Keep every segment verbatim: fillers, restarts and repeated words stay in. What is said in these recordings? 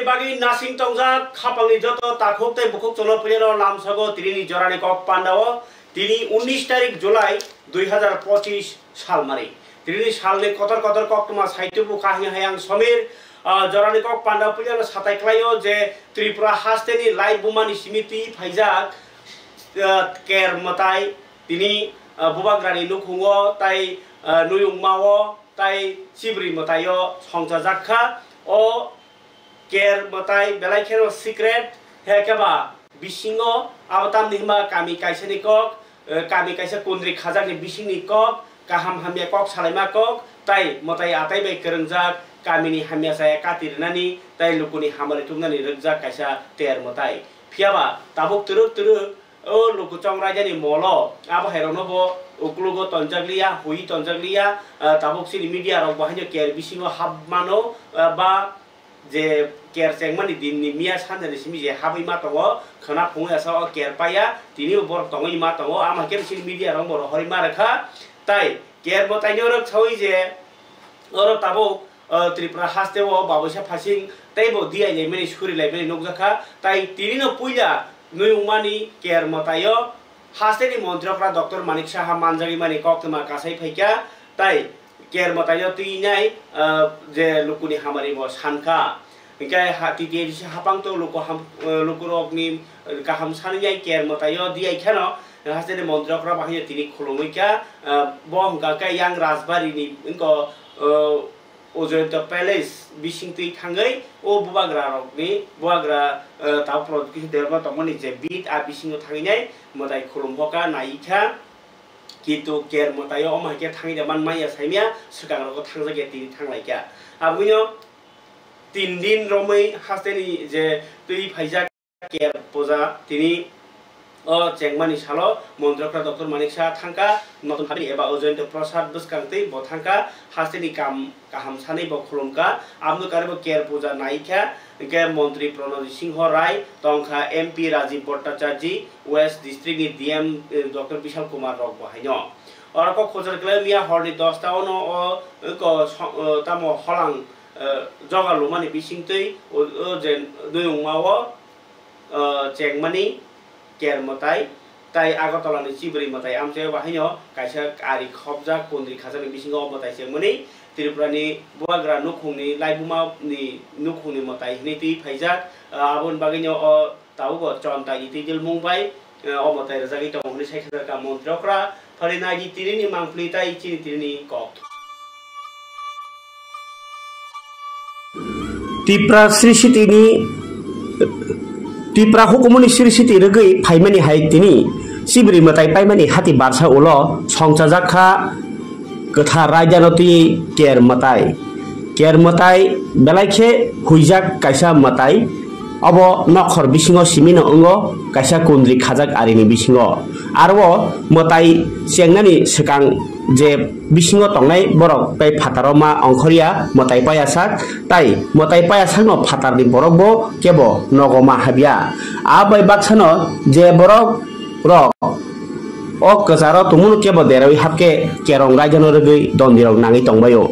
Bagwi nasing tongjak khapangni joto takhuk tei bukhuk chwngno puilano lamsago tinini jorani kok pandao. Tini unnish tarik July dui hazar pochis salmari. Tinini salni kotor kotor koktwma saitubu kahini hai ang Somir, ah, jorani kok panda puilano satai klaio je Tripura hasteni lai bumani simi twi phaijak, ah, Ker mwtai tini, ah, bubagrani nukhungo tai, ah, nuyungmao tai chibri mwtaio songchajak kha. O Ker mwtai belai kheno secret, he khe ba bisingo abo tamni hwnba kami kaisani kok, eh, kami kaisa kundri khajakni bisingni kok, kaham hamya kok salaima kok, tai mwtai atai bai kwrwngjak, kamini hamya chaya kati rwnani, tai lukuni hamari tubnani rwkjak kaisa Ter mwtai. Phiya ba tabuk twrwk twrwk o luku chongraidani molo, abo hairokno bo uklugo tonjakliya, hui tonjakliya, ah, tabuk chini media rok bo haino Ker bisingo hap mano, ah, ba je Ker chengmani dinni miya sanjani simi je habwi ma tongo, khwna phungwi asa o Ker paiya, tini bo borok tongwi ma tongo, ama khe chini media rok bo rohorwi ma rwkha, tai Ker mwtai no rwk sawi je oro tabuk, ah, Tripura haste o babuisa phasing tei bo diai laimani suri laimani nukjakha, tai tini no puila nuyungmani Ker mwtai o hasteni montri okra Doctor Manik Saha manjagwi mani koktwma kasai phaikha, tai Ker mwtaino twi nai, ah, je lukuni hamari bo sankha. Hinkhe ha, T T A D C hapang to luku ham, ah, lukurokni, ah, kaham sanwi nai Ker mwtaino diai kheno, ah, hasteni montri okra bahai tini khulumwi kha, ah, bo hwnkha khe yang Rajbari ni wngkha, ah, Ojayanta Palace bising twi thangwi o bubagra rokni, bubagra, ah, tabuk kisa derma tongmani je bit a bisingo thangwi nai mwtai khulum hoka nai kha. Kintu Ker mwtaio omo hai khe thangwi da man manya saimya, swkang rogo thangjak ya tini thanglaikha. Aboni tin din romwi hasteni je twi phaijak Ker puja tini o chengmani salo montri okra Doctor Manik Saha thangkha, notun habini eba Ojayanta Prasad bwskang twi bo thangkha, hasteni kam kaham sanwi bo khulumkha, aboni kare bo Ker puja naikha, hinkhe montri Pranojit Singho Rai tongkha, M P Rajiv Bhattacharjee, West District ni D M, eh, Doctor Bishal Kumar rok bo haino. Oro kok khojak khlai miya horni dosta ono o, eh, ko, so, eh, tamo holang, eh, joga lumani bisingtwi o, o je nuyungma o, eh, chengmani Ker mwtai, tai Agartala ni chibri mwtai amchai o bahaino kaisa ari khopjak kundri khajakni bisingo o mwtai chengmani Tripura ni bubagra nukhungni laibuma ni nukhungni mwtai hinwi twi phaijak. Ah, aboni bagwino o tabuk o chontai ni twijlmung bai, eh, o mwtai rwjagwi tongo hinwi sai kha montri okra. Phali nai di tini ni mangpli tai chini tini ni kok. Tipra Sri City ni, Tipra hukumuni Sri City rwgwi phaimani hai tini chibri mwtai paimani hati barsa ulo songchajak kha kwthar raidano twi Ker mwtai. Ker mwtai belai khe huijak kaisa mwtai. Obo nokhor bisingo simino wngo kaisa kundri khajak arini bisingo. Aro o mwtai chengnani swkang je bisingo tongnai borok tei phataro ma ongkhorya mwtai payasak, tai mwtai payasakno phatarni borok bo kebo nogo ma habya. A bai baksano je borok rok o kwcharo tumunu kebo derawi hapkhe kerong raidano rwgwi dondirok nangwi tongbaio.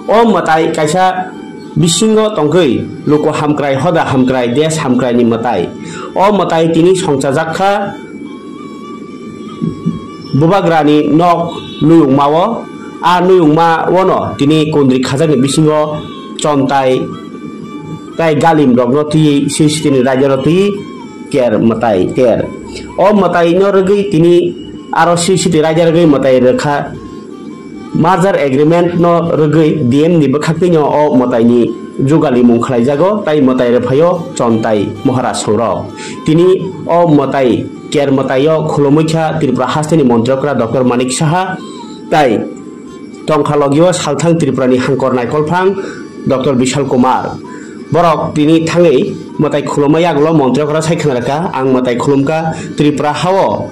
O mwtai kaisa bisingo tongkhui luku hamkrai, hoda hamkrai, des hamkraini mwtai. O mwtai tini songchajak kha bubagrani nok nuyungmao. A nuyungmaono tini kundri khajakni bisingo chontai tai galim rokno twiwi Sri City ni raidano twiwi Ker mwtai Ter. O mwtai no rwgwi tini aro Sri City raida rwgwi mwtai rwkha. Merger agreement no rwgwi D M ni bwkhaktwi no o mwtai ni jugalimung khlaijago tai mwtai rwphaio chontai Maharaj songrok. Tini o mwtai Ker mwtai o khulumwi kha Tripura hasteni montri okra Doctor Manik Saha tai tongkha logio salthang Tripura ni hangkor naikolphang Doctor Bishal Kumar. Borok tini thangwi mwtai khulumma yagulo montri okra sai khna rwkha, ang mwtai khulumkha Tripura hao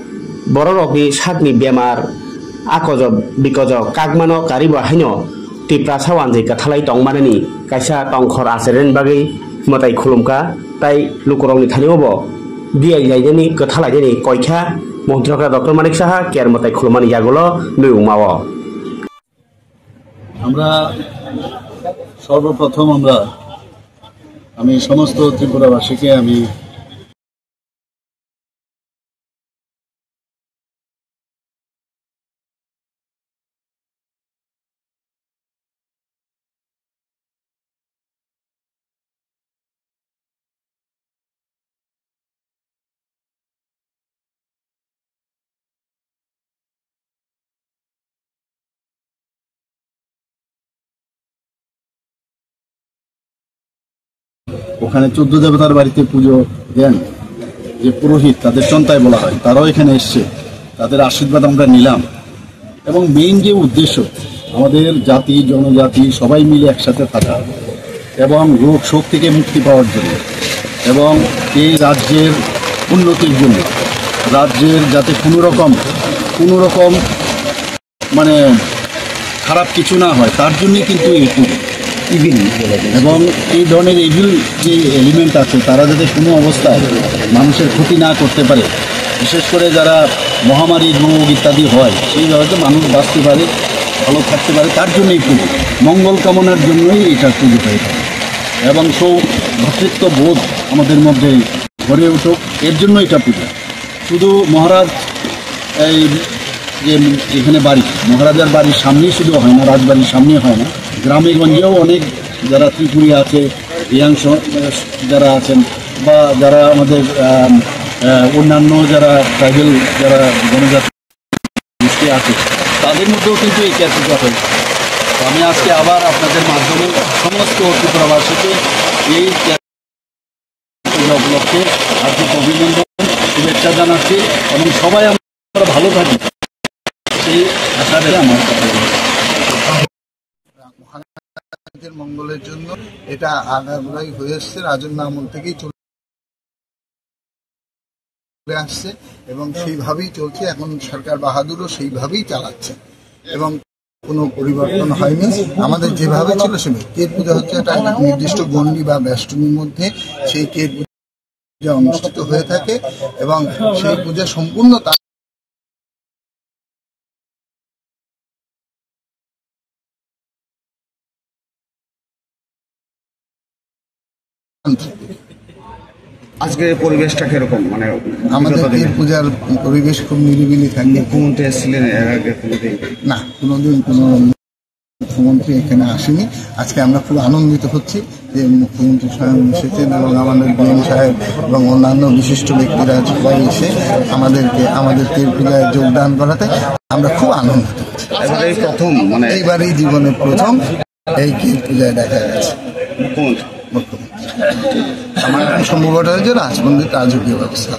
bororokni sakni bemar akojo bikojo kakmano karibo haino Tiprasa wanjwi kwthalai tongmanani kaisa tongkhor achairen bagwi mwtai khulumkha, tai lukurokni thani obo diai lainani kwthalainani koikha montri okra Doctor Manik Saha Ker mwtai khulumani yagulo nuyungmao. আমরা সর্বপ্রথম আমরা আমি সমস্ত ত্রিপুরাবাসীকে আমি ওখানে চোদ্দ দেবতার বাড়িতে পুজো দেন, যে পুরোহিত, তাদের চন্তায় বলা হয়, তারাও এখানে এসছে, তাদের আশীর্বাদ আমরা নিলাম। এবং মেইন যে উদ্দেশ্য, আমাদের জাতি জনজাতি সবাই মিলে একসাথে থাকা এবং রোগ শোক থেকে মুক্তি পাওয়ার জন্য এবং এই রাজ্যের উন্নতির জন্য, রাজ্যের যাতে কোনো রকম কোনো রকম মানে খারাপ কিছু না হয়, তার জন্যই কিন্তু এই পুজো। ইভিল এবং এই ধরনের ইভিল যে এলিমেন্ট আছে, তারা যাতে কোনো অবস্থায় মানুষের ক্ষতি না করতে পারে, বিশেষ করে যারা মহামারী রোগ ইত্যাদি হয়, সেই যাতে মানুষ বাঁচতে পারে, ভালো থাকতে পারে, তার জন্য এই পুজো, মঙ্গল কামনার জন্যই এটা পুজো হয়ে থাকে। এবং সৌ ভ্রাতৃত্ব বোধ আমাদের মধ্যে গড়ে উঠুক, এর জন্য এটা পুজো। শুধু মহারাজ এই যে যেখানে বাড়ি, মহারাজার বাড়ির সামনেই শুধু হয় না, রাজবাড়ির সামনেই হয় না, গ্রামে গঞ্জেও অনেক যারা ত্রিপুরী আছে, রিয়াং স-, যারা আছেন বা যারা আমাদের আম, আহ, অন্যান্য যারা ট্রাইবেল যারা জনজাতি গোষ্ঠী আছে, তাদের মধ্যেও কিন্তু এই ক্যাচটা হয়। তো আমি আজকে আবার আপনাদের মাধ্যমে সমস্ত ত্রিপুরাবাসীকে এই পূজা উপলক্ষে হার্দিক অভিনন্দন, শুভেচ্ছা জানাচ্ছি এবং সবাই আমরা ভালো থাকি, সেই আশা রেখে আমার কথা বলছি। মহারাজের মঙ্গলের জন্য এটা আগাগোড়াই হয়ে এসছে, রাজন্য আমল থেকেই চলে আসছে এবং সেইভাবেই চলছে। এখন সরকার বাহাদুরও সেইভাবেই চালাচ্ছে এবং কোনো পরিবর্তন হয়নি। আমাদের যেভাবে ছিল সেভাবে। কেত পূজা হচ্ছে একটা নির্দিষ্ট গণ্ডি বা বেষ্টনীর মধ্যে সেই কেত পূজা অনুষ্ঠিত হয়ে থাকে এবং সেই পূজা সম্পূর্ণ তার আজকে পরিবেশটা কিরকম? মানে আমাদের বিগত দিনে? এই পূজার পরিবেশ খুব নিরিবিলি থাকে। মুখ্যমন্ত্রী এসেছিলেন এর আগে কোনোদিন? না, কোনোদিন কোনো মুখ্যমন্ত্রী এখানে আসেনি। আজকে আমরা খুব আনন্দিত হচ্ছি যে মুখ্যমন্ত্রী স্বয়ং এসেছেন এবং আমাদের বিএম সাহেব এবং অন্যান্য বিশিষ্ট ব্যক্তিরা সবাই এসে আমাদেরকে, আমাদের কেত পূজায় যোগদান করাতে আমরা খুব আনন্দিত হচ্ছি। এবারেই প্রথম, মানে এইবারই জীবনে প্রথম এই কেত পূজায় দেখা গেছে। মুখ্যমন্ত্রী। মুখ্যমন্ত্রী। আমার এখন সম্ভবত হয়েছে রাজমন্দির রাজকীয় ব্যবস্থা।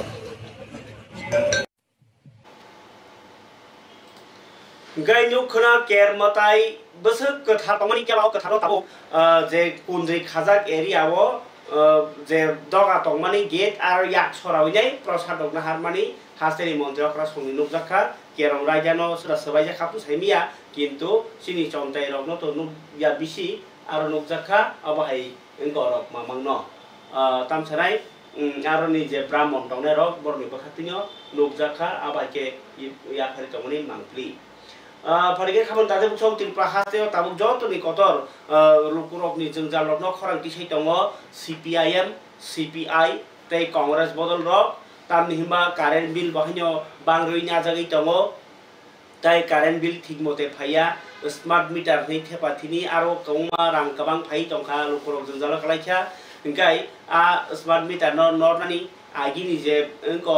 Hingke nukkhwna ker mwtai bwswk kwthar tongmani kela o kwtharo tabuk, ah, je kundri khajak area o, ah, je doga tongmani gate aro yak sora winai prosad rok naharmani hasteni montri okra songni nukjakha. Kerong raida no sura swbaijak kha bwsai miya, kintu chini chontai rok no to nukya bisi aro nukjakha, abo hai wngkha orok mamang no, ah, tamsanai. Mm, aroni je Brahmon tongnai rok borokni bwkhaktwino nukjakha, abo hai khe i-, yaphari tongmani mangpli. Ah, phari khe khamani tade bukchok Tripura hasteo tabuk jotoni kotor, ah, lukurokni jwngjal rokno khorang tisai tongo C P I M, C P I tei Congress bodol rok, tamni hwnba current bill bo haino bangrwi najagwi tongo. Tai current bill thik mote phaiya, smart meter hwnwi thepa thini aro kwbangma rang kwbang phai tongkha, lukurok jwngjalo kwlaikha. Hwnkhe a smart meter no nornani agini je wngkha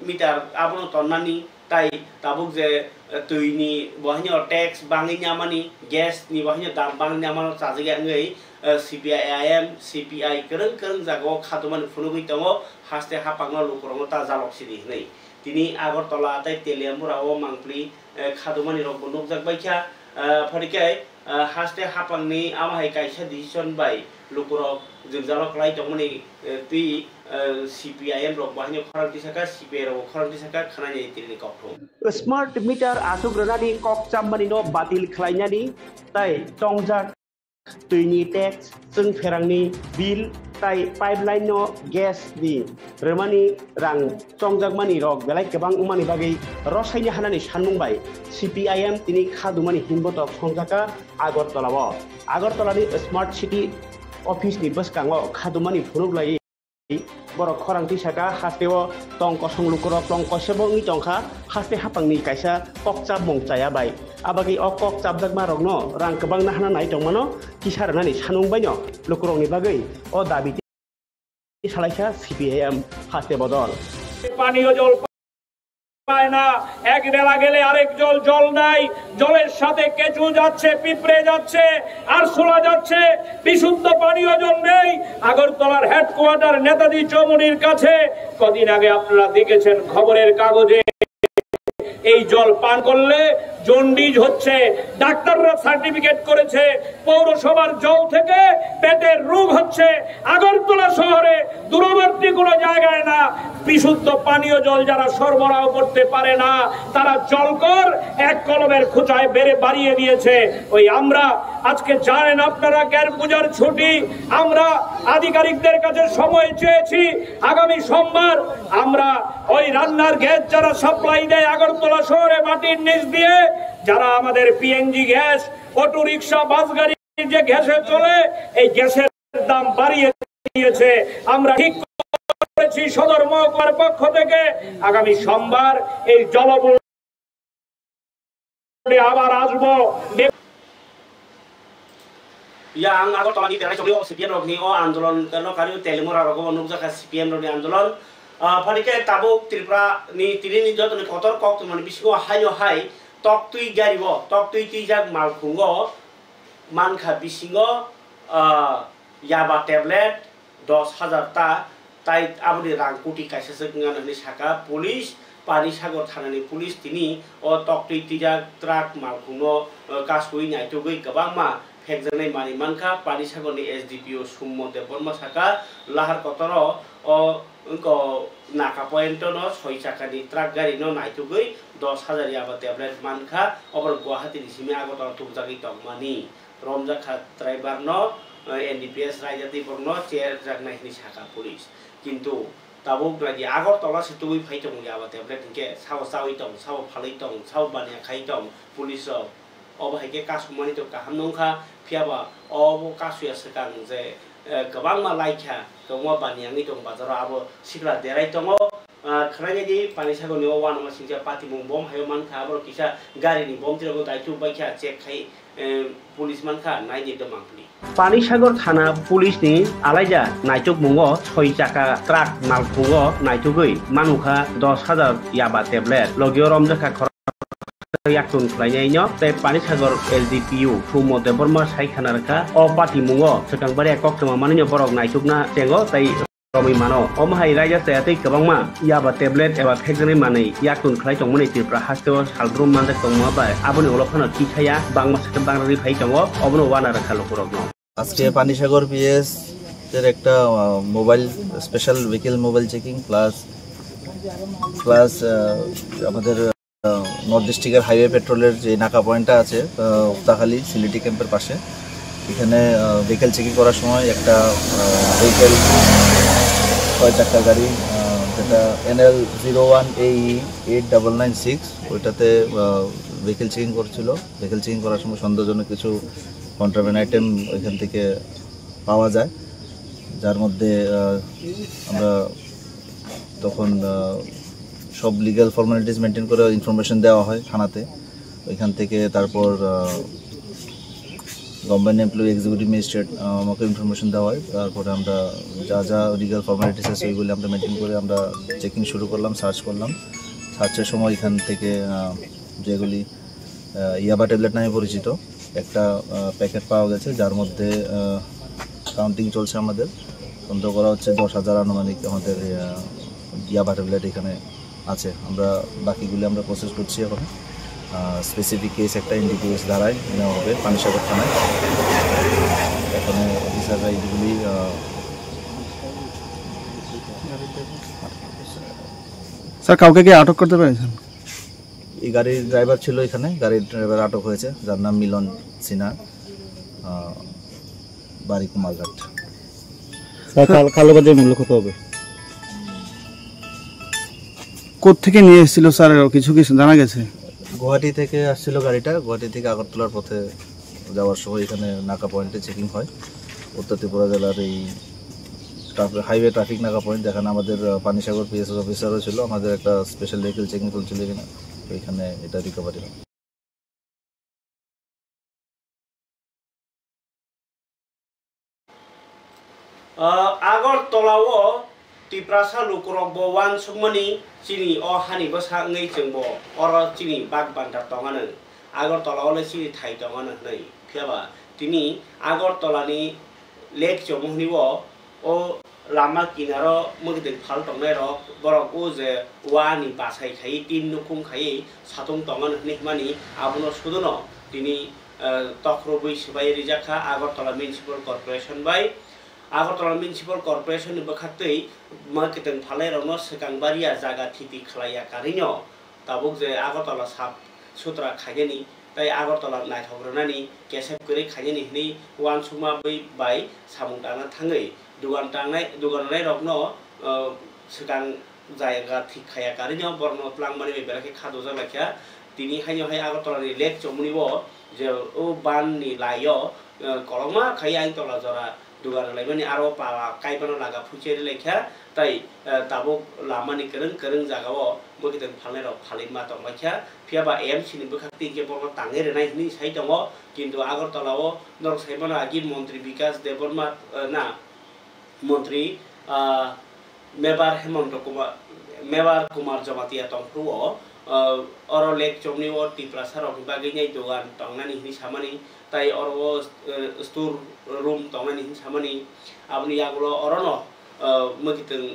meter abono tonnani, tai tabuk je, eh, twini bo haino tax bangwi nyamani, gas ni bo haino dam bangwi nyamano chajagya wngwi, eh, C P I M, C P I kwrwng kwrwng jagao khatumani phunugwi tongo, haste haphangno lukurokno ta jalok sidi hwnwi. Tini Agartala tei Teliamura o mangpli, eh, khadumani rokbo nukjak baikha. Eh, phari khe, eh, haste haphangni amo hai kaisa decision bai lukurok jwngjalo kwlai tongmani, eh, twi, eh, C P I M rok bo haino khorang tisakha, C P I rokbo khorang tisakha, khwnani tini kokthum. Smart meter aswk rwnani kok chammani no batil khlainani tai tongjak. Twini tax, chwng pherangni bill tai pipeline no gas ni rwmani rang chongjakmani rok belai kwbang wngmani bagwi rosaini hanani sanmung bai C P I M tini khadumani hinbotok songjakha Agartala o. Agartala ni Smart City Office ni bwskango khadumani phunuk lai borok khorang tisaka hasteo tong kosong lukurok tong koisebo wngwi tongkha haste hapangni kaisa kokchapmung chaya bai. Abagwi o kok chapjakmarokno rang kwbangna hana nai tongmano kisa rwnani sanung baino lukurokni bagwi o dabi salaikha C P I M haste bodol. পানীয় জল পায় না। এক বেলা গেলে আরেক জল, জল নাই। জলের সাথে কেঁচো যাচ্ছে, পিঁপড়ে যাচ্ছে, আরশোলা যাচ্ছে। বিশুদ্ধ পানীয় জল নেই। আগরতলার হেডকোয়ার্টার নেতাজি চৌমুহনীর কাছে কদিন আগে আপনারা দেখেছেন খবরের কাগজে, এই জল পান করলে জন্ডিস হচ্ছে। ডাক্তাররা সার্টিফিকেট করেছে, পৌরসভার জল থেকে পেটের রোগ হচ্ছে। আগরতলা শহরে দূরবর্তী কোনো জায়গায় না, বিশুদ্ধ পানীয় জল যারা সরবরাহ করতে পারে না, তারা জলকর এক কলমের খোঁচায় বেড়ে বাড়িয়ে দিয়েছে। ওই আমরা আজকে জানেন আপনারা গ্যার পূজার ছুটি, আমরা আধিকারিকদের কাছে সময় চেয়েছি। আগামী সোমবার আমরা ওই রান্নার গ্যাস যারা সাপ্লাই দেয় আগরতলা শহরে মাটির নিচ দিয়ে, যারা আমাদের P N G gas, auto rickshaw, bus গাড়ি যে গ্যাসে চলে, এই গ্যাসের দাম বাড়িয়ে দিয়েছে। আমরা ঠিক করেছি সদর মহকুমার পক্ষ থেকে আগামী সোমবার এই জলবুড়ি আবার আসবো। Ya, ang Agartala ni Berai Chokri o C P M rok ni o andolon no kari Telimura rogo nukjakha C P M rok ni andolon. Ah, phani khe tabuk Tripura ni tini ni joto ni kotor kok tongmani bisingo haino hai toktwi gari o, toktwi twijak malkhungo mankha bisingo, ah, yaba tablet dos hajar ta, tai aboni rang koti kaisa se wngya hwnwi saka police, Panisagar thanani police tini o toktwi twijak truck malkhungno, eh, kasui naitugwi kwbangma phekjaknai manwi mankha. Panisagarni S D P O Summo Debbarma saka, lahar kotoro o wngkha naka point-o no soi chakani truck gari no naitugwi dos hajar yaba tablet mankha, oborok Guwahati ni simi Agartala tubujagwi tongmani. Romjakha driver no, eh, N D P S raida tei borokno cherjaknai hwnwi sakha police. Kintu tabuk nai di Agartala se tubui phai tongo yaba tablet hinkhe sabo chaui tong, sabo phalwi tong, sabo baniya khai tong police rok. Obo hai khe kasumani to kaham nongkha, phiyaba obo kasuya swkang je, eh, kwbangma laikha, kwbangma baniya wngwi tong bazaro abo sikla derai tongo. Ah, khwlainai di Panisagarni o uanama singcha patimung bom haio mankha, aborok kisa garini bomtwi rogo daitwk baikha check khai, eh, police mankha, nai di do mangpili. Panisagar thana police ni alaija naitukmungo soi chaka truck malkhungo naitugwi manukha dos hajar yaba tablet, logio romjakha khorang yaktun khwlainaino tei Panisagar L D P U Sumo Debbarma sai khana rwkha o patimungo swkang baria koktwma manwino borok naitukna chengo tei romwi mano. Omo hai raida chaya tei kwbangma yaba tablet eba phekjaknai manwi yaktun khlai tongmani Tripura hasteo salbrum manjak tongma bai aboni ulo phano tisaya bangma sakhe bangragwi phai tongo, obono uana rwkha lukurokno. আজকে Panisagar PS এর একটা, ah, mobile, special vehicle mobile checking plus, plus, ah, আমাদের north ডিস্ট্রিক্টের হাইওয়ে পেট্রোলের যে নাকা পয়েন্টটা আছে, আহ, উক্তাখালী সিলেটি ক্যাম্পের পাশে, এখানে, আহ, ভেহিকেল চেকিং করার সময় একটা, আহ, ভেহিকেল, ছয় চাক্কা গাড়ি, আহ, যেটা N L zero one A E eight double nine six, ওইটাতে, আহ, ভেহিকেল চেকিং করছিল। ভেহিকেল চেকিং করার সময় সন্দেহজনক কিছু কন্ট্রাব্যান্ড আইটেম ওইখান থেকে পাওয়া যায়, যার মধ্যে, আহ, আমরা তখন, আহ, সব লিগ্যাল ফর্মালিটিস মেনটেন করে ইনফরমেশন দেওয়া হয় থানাতে। ওইখান থেকে তারপর, আহ, গভর্নমেন্ট এমপ্লয়ি এক্সিকিউটিভ ম্যাজিস্ট্রেট, আহ, আমাকে ইনফরমেশন দেওয়া হয়। তারপরে আমরা যা যা লিগ্যাল ফর্মালিটিস আছে, ওইগুলি আমরা মেনটেন করে আমরা চেকিং শুরু করলাম, সার্চ করলাম। সার্চের সময় এখান থেকে, আহ, যেগুলি, আহ, ইয়াবা ট্যাবলেট নামে পরিচিত একটা, আহ, প্যাকেট পাওয়া গেছে, যার মধ্যে, আহ, কাউন্টিং চলছে আমাদের। সন্দেহ করা হচ্ছে দশ হাজার আনুমানিক আমাদের, আহ, ইয়াবা ট্যাবলেট এখানে আছে। আমরা বাকিগুলি আমরা প্রসেস করছি এখন। আহ, স্পেসিফিক কেস একটা এনডিপিএস ধারায় নেওয়া হবে পানিসাগর থানায়। এখানে অফিসাররা এইগুলি, আহ, স্যার, কাউকে কি আটক করতে পেরেছেন? এই গাড়ির ড্রাইভার ছিল এখানে, গাড়ির ড্রাইভার আটক হয়েছে, যার নাম মিলন সিনহা, আহ, বাড়ি কুমারঘাট। স্যার, কাল-, কালো বাজার মূল্য কত হবে? কোত্থেকে নিয়ে এসেছিল স্যার, কিছু কি জানা গেছে? গুয়াহাটি থেকে আসছিল গাড়িটা, গুয়াহাটি থেকে আগরতলার পথে যাওয়ার সময় এখানে নাকা পয়েন্টে চেকিং হয়। উত্তর ত্রিপুরা জেলার এই ট্রাফি-, হাইওয়ে ট্রাফিক নাকা পয়েন্ট, যেখানে আমাদের, আহ, পানিসাগর পিএসএস অফিসারও ছিল, আমাদের একটা স্পেশাল ভেহিকল চেকিং চলছিল এখানে, তো এখানে এটা রিকভারি হয়। Ah, Agartala o Tiprasa lukurok bo uansukmani chini o hani bwsa wngwi chwngbo oro chini bak bandar tongano. Agartala o le chini thai tongano hwnwi. Phiya ba tini Agartala ni Lake Chomoni o, o lama kinaro mwkitwng phal tongnai rok, borok o je wa ni bachai khai tin nukhung khai satung tongano hwnwi hwnmani abono sudono tini, eh, tokhorobwi swbai rijak kha Agartala Municipal Corporation bai. Agartala Municipal Corporation ni bwkhaktwi mwkitwng phalnai rokno swkang baria jaga thiti khlaiya karwino tabuk je Agartala sap sutra khainani tei Agartala naithok rwnani kesep kwrwi khainani hwnwi uansukma bai, bai samung tangna thangwi dugan tangnai, dugan rwnai rokno, eh, swkang jaga thik khaiya karwino borokno twlangmani bai belai khe kha dojak lai kha. Tini haino hai Agartala ni Lake Chomoni o je o ban ni lai o, eh, kolokma khai Agartala jora dugan rwlaimani aro pala kaibano laga phuicheri lai kha, tai, eh, tabuk lama ni kwrwng kwrwng jaga o mwkitwng phalnai rok phalwi ma tong lai kha. Phiya ba A M C ni bwkhak twi hwnkhe borokno tangwi rwnai hwnwi sai tongo, kintu Agartala o norok sai mano agi montri Bikas Debbarma, eh, na montri, ah, Mebar Hemanta Kumar, Mebar Kumar Jamatia tongphuru o, ah, oro Lake Chomoni o Tiprasa rokni bagwi nai dogan tongnani hwnwi samani, tai oro o, eh, store room tongnani hwnwi samani, aboni yagulo orono, ah, mwkitwng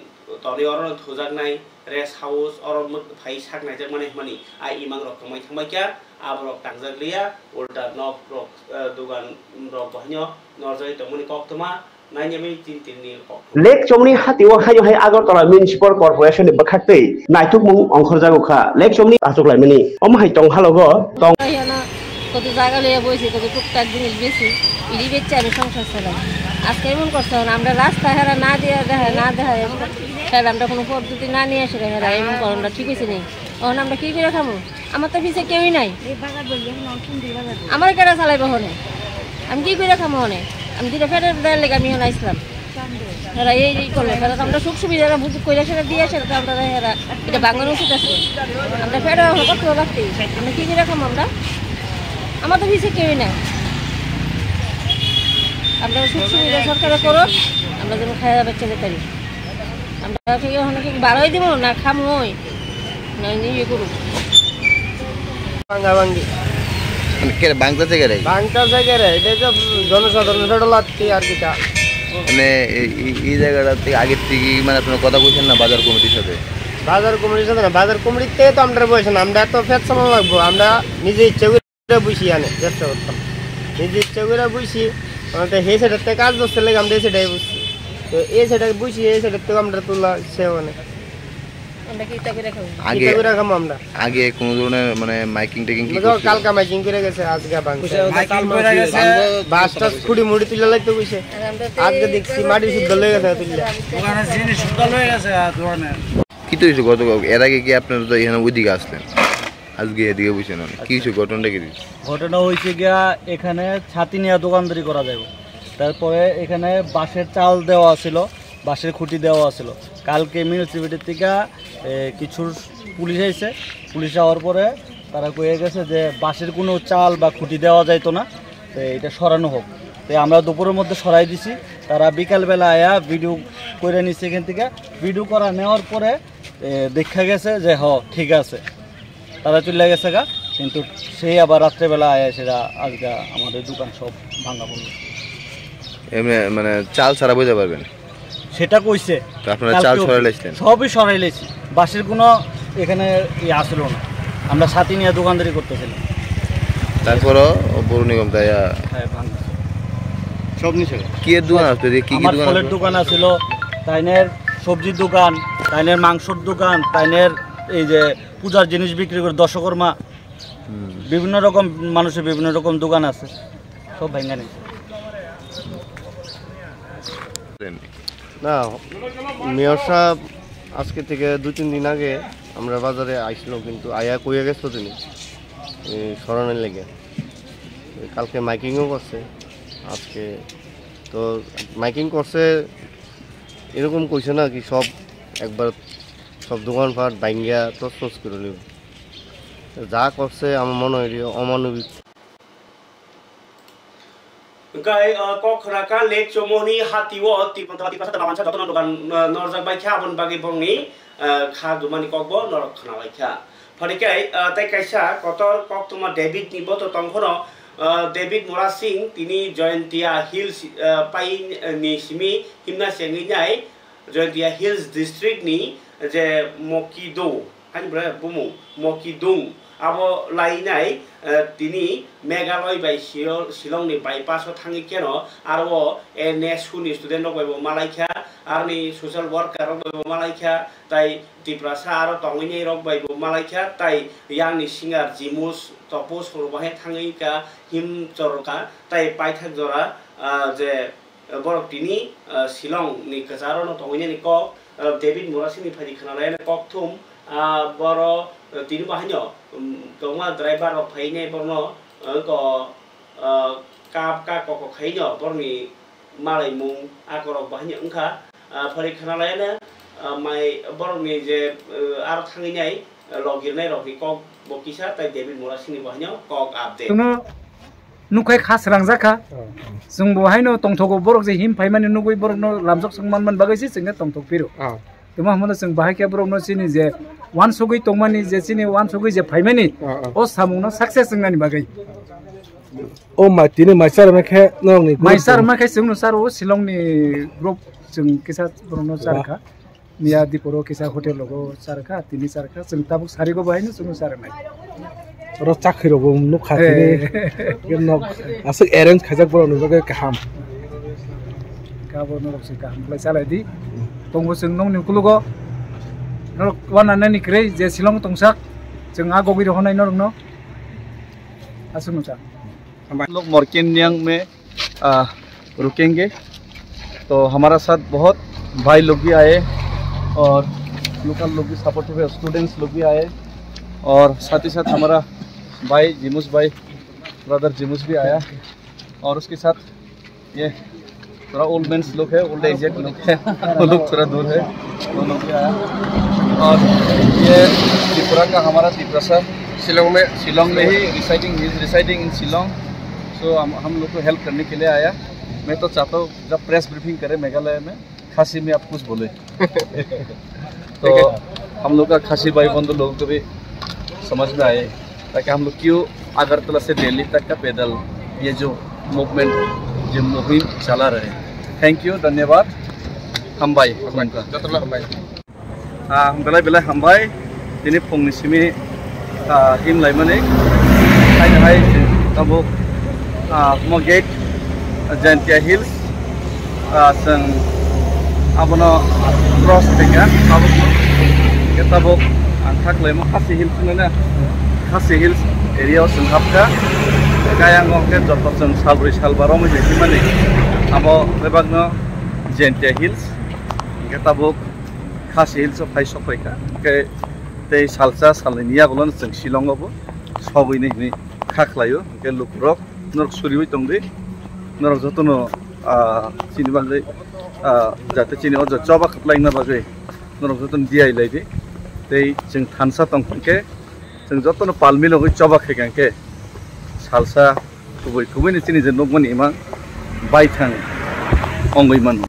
tonwi orono thujaknai rest house oro mwk-, phai sak naijakmani hwnmani a imang rok tongmai thangbai kha, aborok tangjak liya, ulta nok rok, eh, dogan rok bo haino norjagwi tongmani koktwma. Lake Chomoni hatio haino hai Agartala Municipal Corporation ni bwkhaktwi naitukmung ongkhorjago kha. Lake Chomoni achuk laimani omo hai tong halogo tong. Koi hana, কত জায়গা লইয়া বইছি, কত টুকটাক জিনিস বেশি, ইডি বেচে আমি সংসার চালাই। আজকে এমন করছে, এখন আমরা রাস্তা হেরা না দিয়ে দেখায়, না দেখায়, তাহলে আমরা কোনো পদ্ধতি না নিয়ে আসে, হেরা এমন করেন না, ঠিক হয়েছে নি? এখন আমরা কি করে খাবো? আমার তো পিছে কেউই নাই। আমার কেডা চালাইবো হনে? আমি কি করে খামো হনে? আমি দুইটা ফেটের দায়ের লেগে আমি হনে আইসলাম। এরা এই, এই করলো, তাহলে তো আমরা সুখ সুবিধা এরা বুঝ-, কইরা সেটা দিয়ে আসে, তো আমরা এরা এটা বাংলার উচিত আছে। আমরা ফেটে হনে কত লাগতে? আমরা কি করে খামো আমরা? আমার তো পিছে কেউই নাই। আমরা সুখ সুবিধা সরকারে করো, আমরা যেন খাওয়া বেচা যেতে পারি। আমরা কি হনে কি বারোই দিব না খামো? ভাঙ্গা ভাঙ্গি। মানে কে রে, ভাঙতেছে কে রে? ভাঙতেছে কে রে? এটা তো জনসাধারণ ফেরত লাগছে আর কি তা। মানে এই, এই, এই জায়গাটা থেকে আগের থেকে মানে আপনারা কথা কইছেন না বাজার কমিটির সাথে? বাজার কমিটির সাথে না, বাজার কমিটির থেকে তো আমরা বলছি না, আমরা তো ফের সময় লাগবো, আমরা নিজে ইচ্ছে করে বুঝি আনে ব্যবসা করতাম, নিজে ইচ্ছে করে বুঝি, মানে তো সেই সেটার থেকে কাজ ধরতে লাগে আমরা এই সেটাই বুঝছি, তো এই সেটাই বুঝি, এই সেটার থেকে আমরা তোলা সে মানে আমরা কি ইটা করে খাবো? আগে, ইটা করে খাবো আমরা। আগে কোনো ধরনের মানে মাইকিং টেকিং কি বুঝো, করছিল? কালকা মাইকিং করে গেছে, আজকে ভাঙছে। মাইকিং করে গেছে। বাস টাস খুঁড়ি মুড়ি তুলে লাইতে কইছে। আর আমরা তো আজকে এই দেখছি মাটি শুদ্ধ লয়ে গেছে তুললে। দোকানের জিনিস শুদ্ধ লয়ে গেছে, আর দোকানে। কি তো হয়েছে গত, এর আগে কি আপনারা তো এখানে ওইদিকে আসলেন, আজকে এদিকে বসে না, কি হয়েছে ঘটনাটা কি? ঘটনা হয়েছে গিয়া এখানে ছাতি নিয়ে দোকানদারি করা যাবে, তারপরে এখানে বাঁশের চাল দেওয়া ছিল, বাঁশের খুঁটি দেওয়া ছিল। কালকে মিউনিসিপ্যালিটি থেকে, এ, কিছু পুলিশ আইছে। পুলিশ আওয়ার পরে তারা কয়ে গেছে যে বাঁশের কোনো চাল বা খুঁটি দেওয়া যাইতো না, তো এটা সরানো হোক। তো আমরা দুপুরের মধ্যে সরাই দিছি। তারা বিকালবেলা আয়া ভিডিও করে নিছে এখান থেকে। ভিডিও করা নেওয়ার পরে, এ, দেখা গেছে যে হ, ঠিক আছে। তারা চলে গেছে গা, কিন্তু সেই আবার রাত্রেবেলা আয়া সেটা আজকে আমাদের দোকান সব ভাঙা পড়লো। এমনি মানে চাল ছাড়া বুঝতে পারবেন? সেটা কইছে। তো আপনারা চাল কালকেও সরাই লাইছিলেন? সবই সরাই লাইছি। বাঁশের কোনো এখানে ইয়ে আসলো না। আমরা ছাতি নিয়ে দোকানদারি করতেছিলাম। তারপরও পৌর নিগম তাই, আহ, হ্যাঁ, ভাঙছে। সব নিছে? কি এর দোকান আছে? কি কি আমার দোকান ফলের আছে? দোকান আছিল, তাইনের সবজির দোকান, তাইনের মাংসর দোকান, তাইনের এই যে পূজার জিনিস বিক্রি করে দশকর্মা, হুম। বিভিন্ন রকম মানুষের বিভিন্ন রকম দোকান আছে, সব ভেঙে নিছে। না, মেয়র সাহেব আজকে থেকে দুই তিন দিন আগে আমরা বাজারে আইছিল, কিন্তু আয়া কইয়া গেছিল তিনি এই স্মরণের লেগে। কালকে মাইকিংও করছে, আজকে তো মাইকিং করছে, এরকম কইছে না কি সব একবার সব দোকানপাট ভাঙ্গিয়া তছনছ করে নিব। যা করছে আমার মনে হয় অমানবিক। Hwnkhe, uh, kok khwraka Lake Chomoni hatio Tipra Tipra Sata Bamansa jotono dogan, uh, norjak bai kha, aboni bagwi borokni, uh, kha dumani kokbo norok khwna bai kha. Phani khe, uh, tei kaisa kotor koktwma David ni boto tong phano, uh, David Murasing tini Jaintia Hills, uh, pai ni simi himna sengwi nai Jaintia Hills district ni je Mokido, ani bwrwi bumung Mokidung, abo lainai, eh, tini Meghalaya bai Shio-, Shillong ni bypass o thangwi keno aro o N S U ni student rok bai bo malaikha, aroni social worker rok bai bo malaikha, tai Tiprasa aro tongwi nai rok bai bo malaikha, tai yang ni singer Jimus Topus rok bahai thangwi ka him chorokha, tai paithak jora, ah, je borok tini, ah, Shillong ni kwcharo no tongwi nani kok, ah, David Murasing ni phaidi khwnalai kok thum, ah, boro, ah, tini bo haino, um, kwbangma driver rok phai nai borno, ah, ko, ah, kap ka kok kok khai no borni malaimung akorok bo haino wngkha, ah, phari khwnalai no, ah, mai borokni je, ah, aro thangwi nai, ah, logirnai rokni kok bo kisa tai David Murasing ni bo haino kok update. Chwngno nukhai kha srangjak kha. Oh. Chwng bo haino tongthogo, borok je him phaimani nugwi borokno lamjok swng manmani bagwi se chwngno tongthok phiro. Oh. Tamo hwnmano chwng bahai khe borokno chini je wansugwi tongmani, je chini wansugwi je phaimani, oh, oh, o samungno success wngnani bagwi. O ma tini mai charwna khe norokni group mai charwna khe chwngno charo o Shillongni group chwng kisa borokno charwkha. Miya diporo kisa hotel rogo charkha, tini charkha, chwng tabuk sarigo bahai no chwngno charnai. Oro chakri rogo nukha tini. Eh. Nok aswk arrange khaijak borok ni bagwi kaham. Kabo norok se kaham khlai chalai di. Tongo chwng nokni ukulugo. Norok wana nani kwrwi je Shillong tongsak, chwng a gogwi rohonai norokno. Aswk no cha. हम लोग मोरकेनियांग में, आ, रुकेंगे। तो हमारा साथ बहुत भाई लोग भी आए और लोकल लोग भी सपोर्टिव है, स्टूडेंट्स लोग भी आए और साथ ही साथ हमारा भाई जिमुस भाई, ब्रदर जिमुस भी आया और उसके साथ ये थोड़ा ओल्ड मैंस लोग है, ओल्ड एजेड लोग है, वो लोग थोड़ा दूर है, वो लोग भी आया। और ये त्रिपुरा का हमारा तिप्रसा शिलोंग में, शिलोंग में ही residing, he is residing in Shillong। So हम, हम लोग को हेल्प करने के लिए आया। मैं तो चाहता हूँ जब प्रेस ब्रीफिंग करे मेघालय में, खासी में आप कुछ बोले। तो ठीक है। हम लोग का खासी भाई बंधु लोगों को भी समझ में आए, ताकि हम लोग क्यों अगरतला से दिल्ली तक का पैदल ये जो मूवमेंट, ये मुहिम चला रहे हैं। थैंक यू, धन्यवाद। Hambai, hambai. जतला hambai. Ah, belai belai hambai. Tini phungni simi, ah, him laimani. Haino hai tabuk, ah, mo gate, ah, Jaintia Hills. Ah, chwng abono cross khaikha tabuk. Khe tabuk ang kha khlaimo Khasi Hills hinwi na. Khasi Hills area o chwng hapkha. Khe ayang o khe joto chwng salbrwi salba romwi tongmani. Abo bebakno Jaintia Hills. Khe tabuk Khasi Hills o phai sok phaikha. Khe tei salsa salnwini yagulo chwng Shillong o bo sogwini hinwi kha khlaio. Khe lukurok norok suriwi tongdi. Norok jotono, ah, chini bagwi, ah, jate chini o choba khwplaina bagwi norok jotono diai laidi. Tei chwng thansa tong khe chwng jotono pal milogwi choba khaikha khe salsa kubui kubuini chini je nukmani imang baithang ongwi mano.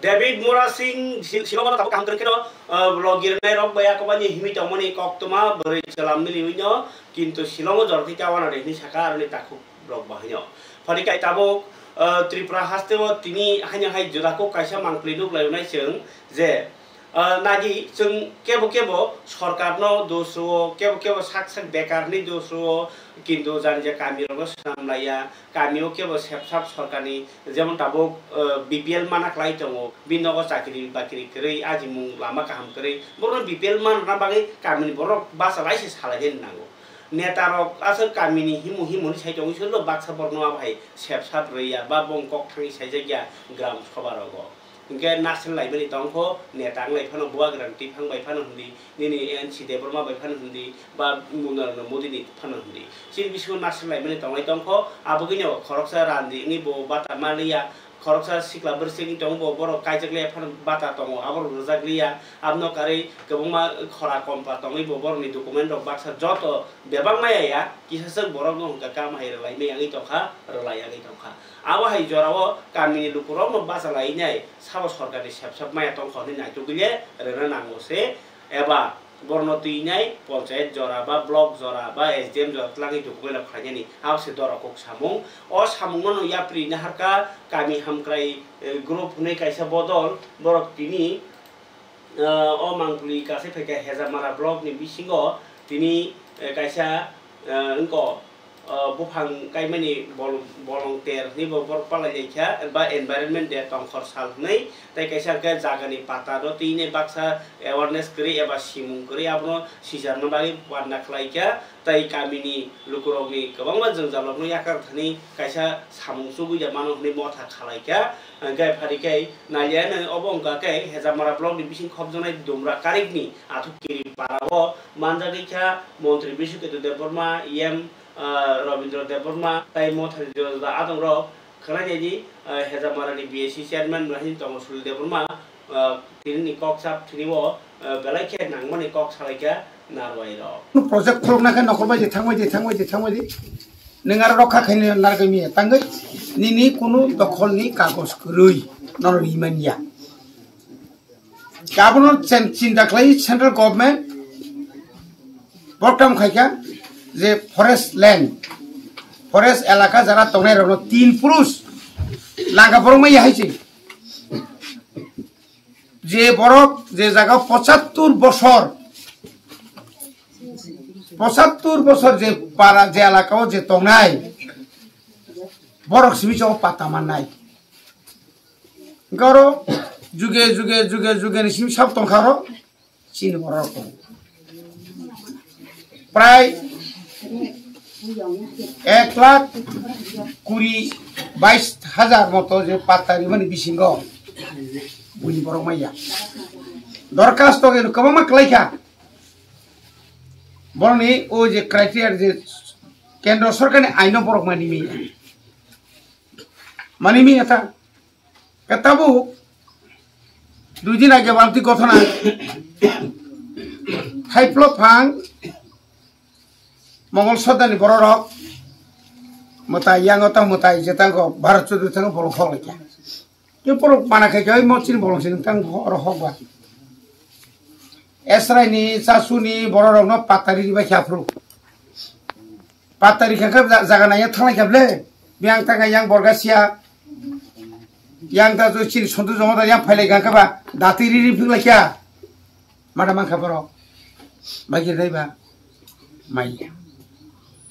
David Murasing si-, Shillong-o tabuk kaham kwrwngkheno, uh, logirnai rok bai akobani himwi tongmani koktwma bwrwi chwla miliwino, kintu Shillong-o jorokhe chawana de hinwi sakha aroni takhuk rok bahaino. Phani kai tabuk, uh, Tripura hasteo tini haino hai jurakhuk kaisa mangpli nuk lainai chwng je, uh, nagi chwng kebo kebo sorkarno dos rwo, kebo kebo sak sak bekar hinwi dos rwo, kintu jani je kamirokno swnam laiya. Kamio kebo sepsap sorkarni, jemon tabuk, eh, B P L mana kwlai tongo, bini nogo chakri bakri kwrwi, ajimung lama kaham kwrwi, borokno B P L manna bagwi kamini borok bachalaise salainani nango. Netarok aswk kamini himo himoni sai tongo, isor baksa borokno abo hai sepsap rwya ba bongkok thangwi saijakya gram sabha rogo. Hwnkhe nasil laimani tongkho, neta wng lai phano Bubagrani twi phang bai phano hwndi, nini N C Debbarma bai phano hwndi, ba Narendra Modi ni phano hwndi. Chini bisingo nasil laimani tonglai tongkho, aboni khoroksa randi wngwi bo bata manliya, khoroksa sikla bwrwswk wngwi tongo bo, borok kaijak liya phano bata tongo, aborok rwjak liya, abono karwi kwbangma khora kompla tongwi bo borokni document rok baksa joto bebak maya ya, kisa swk borokno hwnkha kam hai rwlai maya wngwi tongkha, rwlai wngwi tongkha. Abo hai jorao kamini lukurokno bacha lainai sabo sorkarni sepsep maya tongkha hwnwi naitugwi le rwna nango se, eba borokno twinai ponchayat jora ba block jora ba S D M jora twlangwi document rok khlainani abo se doro kok samung. O samungno no yapri naharkha kami hamkrai, eh, group hwnwi kaisa bodol borok tini, eh, o Mangpili kaisa phaikha Hejamara block ni bisingo tini, eh, kaisa, eh, wngko, ah, buphang kaimani bol-, bolong ter hwnwi bo borok palai laikha, ba environment day tongkhor sal hwnwi, tei kaisa hwnkhe jagani pata no twi nai baksa awareness kwrwi eba simung kwrwi abono sijarna bagwi panda khlaikha, tei kamini lukurokni kwbangma jwngjalrokno yakar thani kaisa samung chugwi da mano hwnwi motha khalaikha. Hwnkhe phari khe naliya nai obo wngkha khe Hejamara block ni bising khopjaknai Dumra Karikni Athukiri para o manjagwi kha Montri Biswaketu Debbarma, E M ah, Rabindra Debbarma tei Mothani juda juda adongrok khwnainani, ah, Hejamarani B A C chairman Rahim Tongo Suli Debbarma, ah, tinini kok sap tini o, ah, belai khe nangmani kok salaikha narwai rok. Project khulukna khe nokol bai di, thangbai di, thangbai di, thangbai di. Nwng aro rokha khaini narwgwi manya tangwi nini kunu dokholni kagoj kwrwi norok rimanya. Abono chin-, chinta khlai central government borok tamo khaikha je forest land, forest elaka jara tongnai rokno tin purush langka borok mai hai se. Je borok je jaga pochattur bosor, pochattur bosor je para je elaka o je tongnai borok simi chao pata mannai. Hwnkhe oro juge, juge, juge, juge ni simi sab tongkha oro chini borok rok tongo. Prai ek lakh kuri bais hajar moto je patta rimani bisingo buini borok manya. Dorkhasto khe kwbangma kwlaikha. Borokni o je criteria je kendro sorkarni aino borok mani mi. Mani mi eta. Khe tabuk dui din age balti gothona Thaiplo phang Mongol Sodani bororok mwtai yango ta mwtai je tango Bharat Chaudhuri thango borok khok laikha. Tei borok mana khai khai mo chini bolong sini tang oro hok ba. Esrai ni chasu ni bororok no patari ribai kha phuru. Patari kha kha jaga nai thanglai kha ble. Biang tang yang borga sia. Yang ta jo chini sontu joma ta yang phailai kha kha ba. Dati ri ri phik lai kha. Mada mankha borok. Bagir dai ba. Maiya.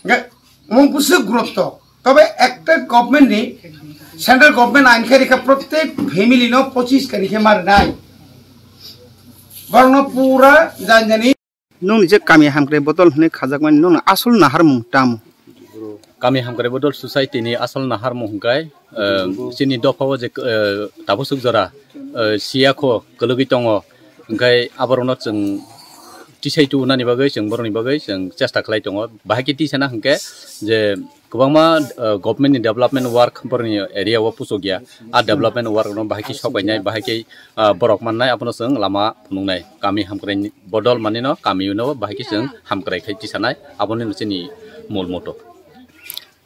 Hingke mung busu gurutto. Tobe ekta government ni, central government ain khe rikha prottek family no pochis kari khe mar nai. Borokno pura janjani. Nungni je kami hamkrai bodol hwnwi khajakmani nungni asol naharmung tamo? Kami hamkrai bodol society ni asol naharmung hwnkhe, eh, chini dopha o je, eh, tabuk swk jora, eh, siya kho kwlwgwi tongo, hwnkhe aborokno chwng tisai tubunani bagwi chwng borokni bagwi chwng chesta khlai tongo. Bahai khe tisana hwnkhe je kwbangma, eh, government ni development work borokni area o puchukya, a development work no bahai khe sok painai, bahai khe, ah, borok mannai, abono chwng lama phunuknai. Kami hamkrai ni bodol manino kami no bahai khe chwng hamkrai khai tisanai, aboni no chini mol moto.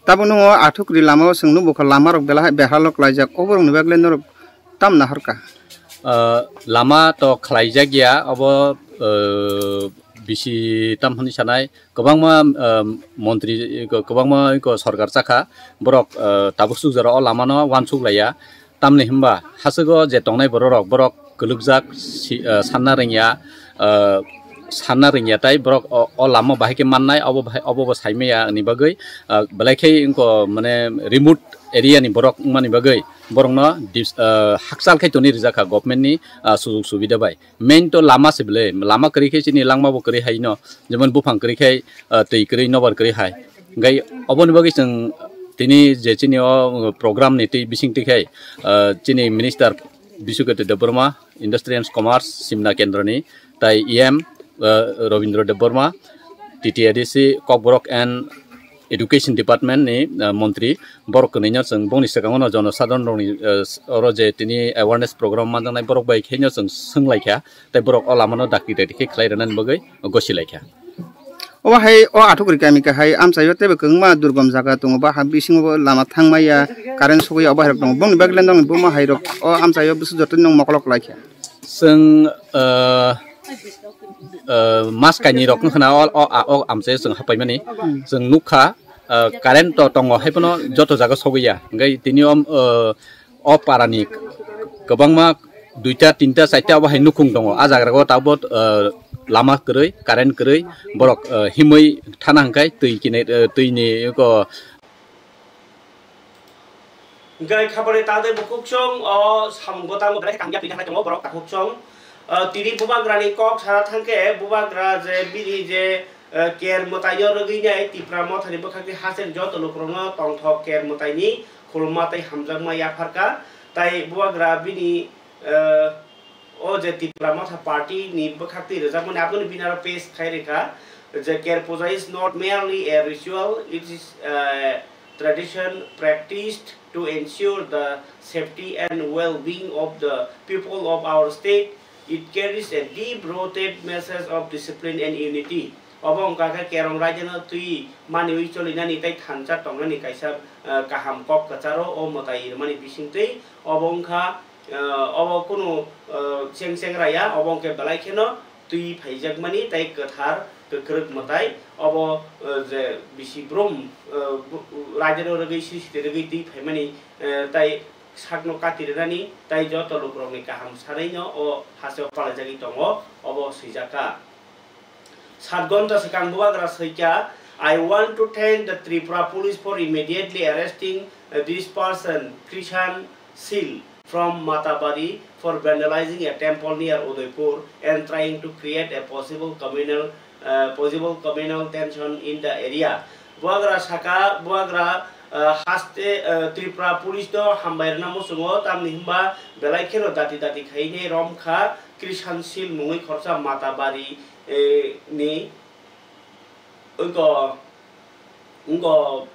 Tabuk nungo athukri lama o chwng nukgo kha, lama rok belai hai behalok laijak, oborok ni bagwi norok tam nahar kha? Ah, lama to khlaijak ya, obo, eh, bisi tam hwnwi sanai, kwbangma, ah, montri, kwbangma iko sorkar chakha, borok, ah, tabuk swk jora o lama no uansuk laiya. Tamni hwnba hachwgo je tongnai bororok, borok kwlwkjak si-, ah, sanna rwngya, ah, sanna rwngya tai borok o, o lama bahai khe mannai, obo bahai, obo bo saimaya ni bagwi, ah, belai khe wngkho mane remote area ni borok wngmani bagwi borokno dis-, ah, hakchal khe tonwi rijak kha government ni, ah, sujok subida bai. Main to lama se bwle, lama kwrwi khe chini langma bo kwrwi hai no, jemon buphang kwrwi khe, ah, twi kwrwi nobar kwrwi hai. Hwnkhe oboni bagwi chwng tini je chini o program ni twi bising twi khai, ah, chini minister Bisukete Debbarma, Industry and Commerce, Simna Kendroni, tai E M, uh, Robindra Debbarma, T T A D C, Kokborok and Education Department ni, uh, Montri, borok kwnwi no chwng bongni swkango no jono sadharon rokni, uh, oro je tini awareness program manjaknai borok bai khe no chwng swnglaikha, tai borok o lama no dakti dakti khe khlai rwnani bagwi gosilaikha. Obo hai o Athukuri kami kahai amchaio teibo kwbangma durgom jaga tongo, ba ha bisingo bo lama thangmaya, current sogwi obo hai rok tongo. Bongni bagwi lendong ni buma hai rok o amchaio bwswk joto no mokolok lai kha. Chwng, ah, ah, mas kainwi rok wngkha na o, o, o amchaio chwng hapaimani. Hmm. Chwng nukha, ah, current to tongo, hai phano joto jaga sogwi ya. Hwnkhe tini o, ah, o parani kwbangma duita, tinta, charta obo hai nukhung tongo. A jaga o tabuk, ah, lama kwrwi, current kwrwi, borok, ah, himwi thana hwnkhe twi kinai, ah, twini eko. Hwnkhe khabari tadai bukhuksong o samung bwtang belai kangya twi thangkhe tongo borok takhuksong. Ah, tini bubagrani kok sana thangkhe bubagra je bini je, ah, ker mwtaino rwgwi nai Tipra Mothani bwkhakni hasen joto lukurokno tongthok ker mwtaini khulumma tei hamjakma yapharkha. Tai bubagra bini, eh, o je Tipra Motha Party ni bwkhak twi rwjakmani aboni bini aro page khai rwkha je Ker Puja is not merely a ritual, it is a tradition practiced to ensure the safety and well-being of the people of our state. It carries a deep-rooted message of discipline and unity. Obo wngkha khe Kerong raijano twi maniwi cholinani tei thansa tongnani kaisa, eh, kaham kok kwcharo o mwtai rwmani bisingtwi. Obo wngkha, eh, obo kunu, eh, cheng cheng raya, obo wngkhe belai kheno twi phaijakmani tei kwthar kwkrwk mwtai. Obo, eh, je bisi brum, eh, bu-, raijano rwgwi sisite rwgwi twi phaimani, eh, tai sakno kati rwnani tei joto lukurokni kaham sanaino o hasteo palaijagwi tongo, obo swijak kha. Sat ghonta swkang bubagra swikha, "I want to thank the Tripura police for immediately arresting, uh, this person, Krishan Sil from Matabari, for vandalizing a temple near Udaipur and trying to create a possible communal, uh, possible communal tension in the area." Bubagra saka, bubagra, uh, haste, uh, Tripura police no hambai rwna muchungo, tamni hwnba belai kheno dati dati khainai rom kha. Krishan Sil mungwi khoroksa Matabari, eh, ni wngko, wngko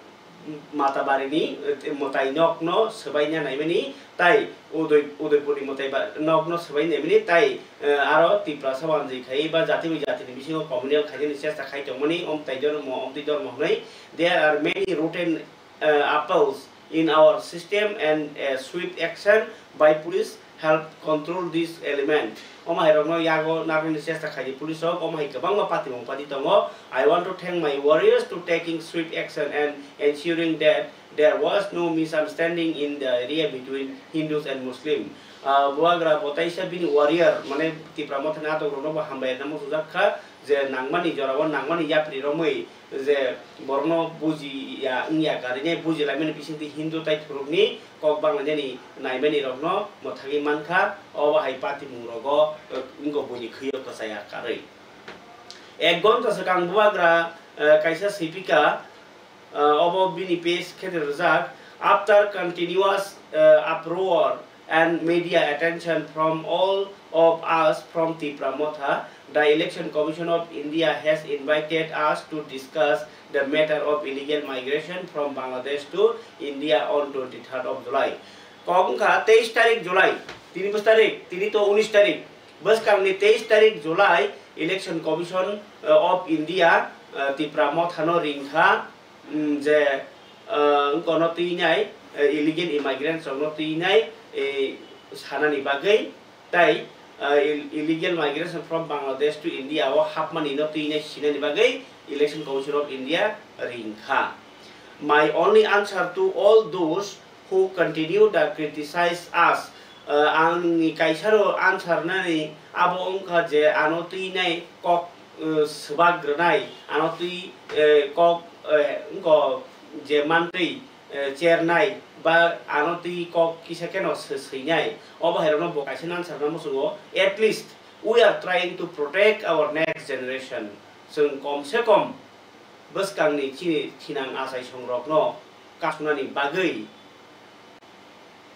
Matabari ni, eh, mwtai nok no swbaina naimani tai Udoi-, Udaipur ni mwtai ba-, nok no swbai naimani tai, eh, aro Tiprasa wanjwi khai ba jati bai jati ni bisingo communal khainani chesta khai tongmani, omtai dormo, omtwi dormo hwnwi. There are many rotten uh, apples in our system and a swift action by police help control this element. Omo hai rokno yago narwknani chesta khaidi police rok, omo hai kwbangma patimung padi tongo. I want to thank my warriors to taking swift action and ensuring that there was no misunderstanding in the area between Hindus and Muslim. Uh, bubagra bo taisa bini warrior, mane Tipra Mothani atok rokno bo hambai rwna muchungjak kha, je nangmani jorao nangmani yapri romwi je borokno bujiya wngya karinai bujilaimani bisingtwi Hindu tei Thurukni kok banglainani naimani rokno mwthangwi mankha, obo hai patimung rogo, eh, wngkha buini khwio kwchaya karwi. Ek ghonta swkang bubagra, eh, kaisa swipika, eh, obo bini page khe rwjak, after continuous, eh, uproar and media attention from all of us from Tipra Motha, the Election Commission of India has invited us to discuss the matter of illegal migration from Bangladesh to India on twenty-third of July. Kok wngkha teis tarik July, tini bwswk tarik, tini to unis tarik, bwskangni teis tarik July Election Commission, uh, of India, uh, Tipra Mothano ringkha, mm, je, ah, wngkono twinai, eh, illegal immigrants rokno twinai, eh, sanani bagwi, tai, ah, ill-, illegal migration from Bangladesh to India o hapmani no twinai sinani bagwi Election Commission of India ringkha. My only answer to all those who continue to criticize us, uh, ang ni kaisaro answer nani abo wngkha je ano twi nai kok, uh, swbak rwnai, ano twi, uh, kok, uh, wngko je mantwi, uh, chernai ba ano twi kok kisa kheno swi-, swinai, obo hai rokno bo kaisa answer no muchungo. At least we are trying to protect our next generation. Chwng kom se kom bwskangni chini thinang achaisongrokno kasnani bagwi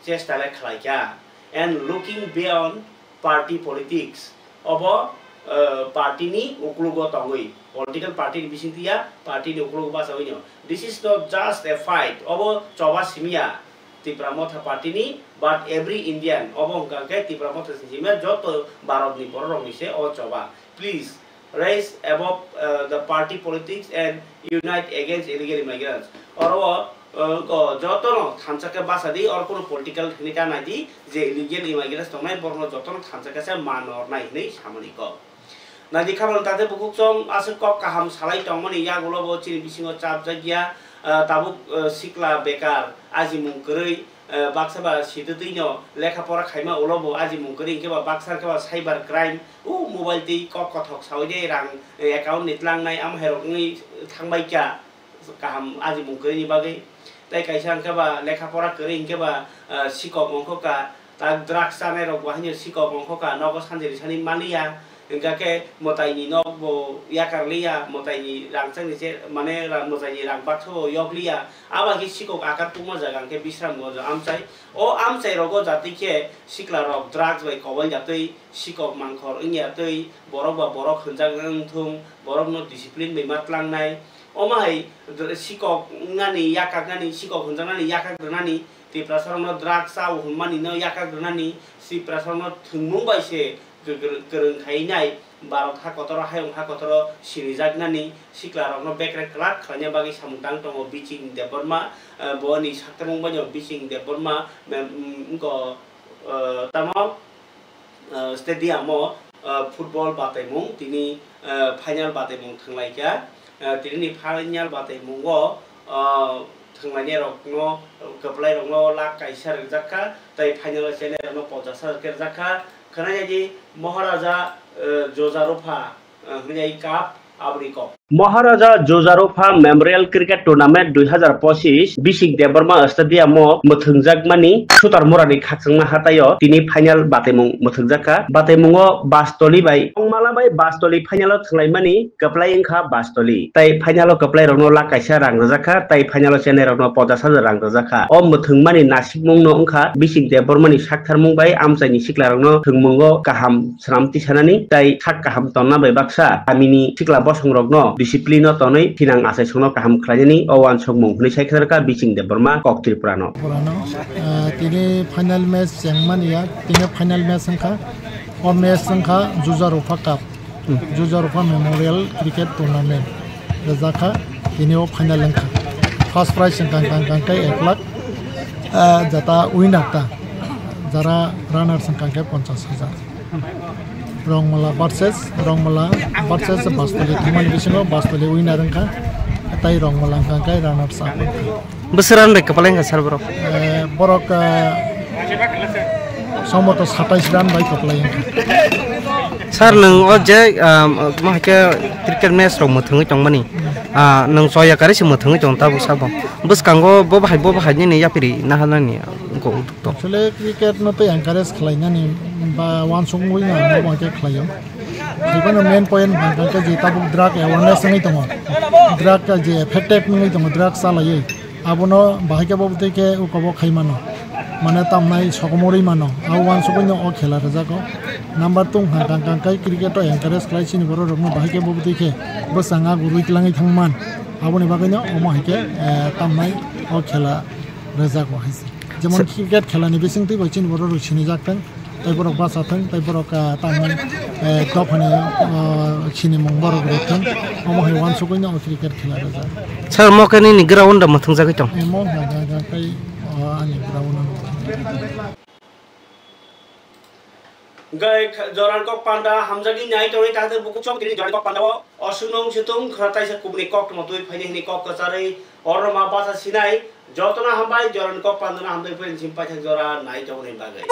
chesta le khlaikha. and looking beyond party politics. Obo, eh, party ni uklogo tongwi, political party ni bisingtwi ya, party ni uklogo bachawi no. This is not just a fight. Obo choba simiya Tipra Motha party ni, but every Indian. Obo hwnkha khe Tipra Motha simiya joto Bharat ni borok rok ni se o choba. Please, rise above, uh, the party politics and unite against illegal immigrants. Oro o, uh, ko jotono thansa khe basa di, oro kono political hinwi ta nai di, je illegal immigrants tongnai borokno jotono thansa khe se man ornai hinwi samani kok. Nai di kha bwlwng tate bukhuk chwng aswk kok kaham salai tongmani yagulo bo chini bisingo chapjak ya, uh, tabuk, uh, sikla bekar, ajimung kwrwi, eh, baksa ba sitwtwino lekha pora khaima ulo bo ajimung kwrwi hinkhe ba baksa hinkhe ba cyber crime, o mobile twi kok kothok sawi de rang, eh, account ni tlangnai amo hai rok wngwi thangbai kha kaham ajimung kwrwini bagwi. Tei kaisa hinkhe ba lekha pora kwrwi hinkhe ba, eh, sikok wngkha kha, tak drugs chanai rok bo haino sikok wngkha kha, nogo sanjari sani maliya. Hingkha khe mwtaini nok bo yakar liya, mwtaini rangchakni che, mane ra-, mwtaini rang baksa bo yok liya. Abo hai khe sikok akar tungma jaga hingkhe Bisramganj o amchai. O amchai rogo jatwi khe sikla rok drugs bai kobol jatwi sikok mangkhor wngya twi borok ba borok hwnjak wngthung, borokno discipline bai ma tlangnai. Omo hai sikok wngnani, yakak nani, sikok hwnjaknani, yakak rwnani, Tiprasa rokno drugs cha o hwnmani no yakak rwnani, Tiprasa rokno thwngmung bai se kwrwng, kwrwng khai nai, Bharat ha kotoro, hayung ha kotoro sinijaknani sikla rokno bekrek kwlak khlaina bagwi samung tang tongo Biching Debbarma, eh, boni sakthangmung bai no Biching Debbarma, mem-, mm, wngkha, eh, tamo, eh, stadium o, eh, football bataimung tini, eh, final bataimung thwnglaikha. Eh, tini ni final bataimungo, eh, thwnglainai rokno, kwplai rokno lakh kaisa rwkjak kha, tei final o chenai rokno ponchash hajar khe rwjak kha. Khwnai di Maharaja, eh, Jojarupha, eh, hwnwi cup aboni kok. Maharaja Jojarupha Memorial Cricket Tournament dui hazar pochis Bising Debbarma Stadium o mwthwngjakmani Sutarmurani khakchangma hataio tini final bataimung mwthwngjak kha. Bataimungo Bastoli bai Rongmala bai Bastoli final o thwnglaimani kwplai wngkha Bastoli. Tai final o kwplai rokno lakh kaisa rang rwjak kha, tai final o chenai rokno ponchash hajar rang rwjak kha. O mwthwngmani nasikmung no wngkha Bising Debbarmani saktharmung bai amchaini sikla rokno thwngmungo kaham swnam tisanani tai sak kaham tonna bai baksa kamini sikla bosong rokno discipline o tonwi thinang achaisongno kaham khlainani o uansukmung hwnwi sai kha Bising Debbarma kok Tripura no. Borano, ah, tini final match chengmani ya, tini final match wngkha, o match wngkha Juja Rufa Cup. Juja Rufa Memorial Cricket Tournament rwjakha, tini o final wngkha. First prize wngkha, wngkha, wngkha khe ek lakh, ah, jata winner ta, jara runners wngkha khe ponchash hajar. Rongmala versus, Rongmala versus Bastoli thumani bisingo Bastoli winner wngkha, tai Rongmala wngkha khe runners up wngkha. Bwswk run bai kwplai wngkha sir borok? Eh, borok, eh, somoto satais run bai kwplai wngkha. Sir, nwng o je, ah, ma hai khe cricket match rok mwthangwi tongmani, ah, nwng choya karwi se mwthangwi tong tabuk sabo. Bwskango bo bahai, bo bahai nini yapiri naharnani wngkha uddukto. Actually, cricket no tei encourage khlainani ba uansukmung no bo hwnkhe khlaio. Haiphano main point hwnkha khe je tabuk drug awareness wngwi tongo, drug je affected wngwi tongo, drug chalaiwi. Abono bahai khe bo bwtwi khe ukobo khai mano, mane tamnai sokomorwi mano, abo uansugwi no o khela rwjago. Number two hwnkha khe cricket o encourage khlai chini borok rokno bahai khe bo bwtwi khe bwskango gurui twlangwi thangman, aboni bagwi no omo hai khe, eh, tamnai o khela rwjago hai se. Jemon cricket khela ni bisingtwi bo chini borok rok sinijak thang. Tei borok bacha thang, tei borok, ah, tamni, eh, dophani, ah, sinimung borok rwthang, omo hai uansugwi no cricket khela rwjak. Sir, mo khe nini ground da mwthwngjagwi tong? Eh, mo hai, hai, hai, tei, ah, ani ground ano. Gai kha-, Joran kok panda hamjagwi nai tongwi ta tei bukhuk chok tini Joran kok panda o oswk nung situng khwra taisa kubuni kok tongma twi phaini hini kok kwcharwi oro ma bacha sinai. Jotono hambai, Jorani kok pandano hambai, phaini sim paithak jora nai tongni bagwi.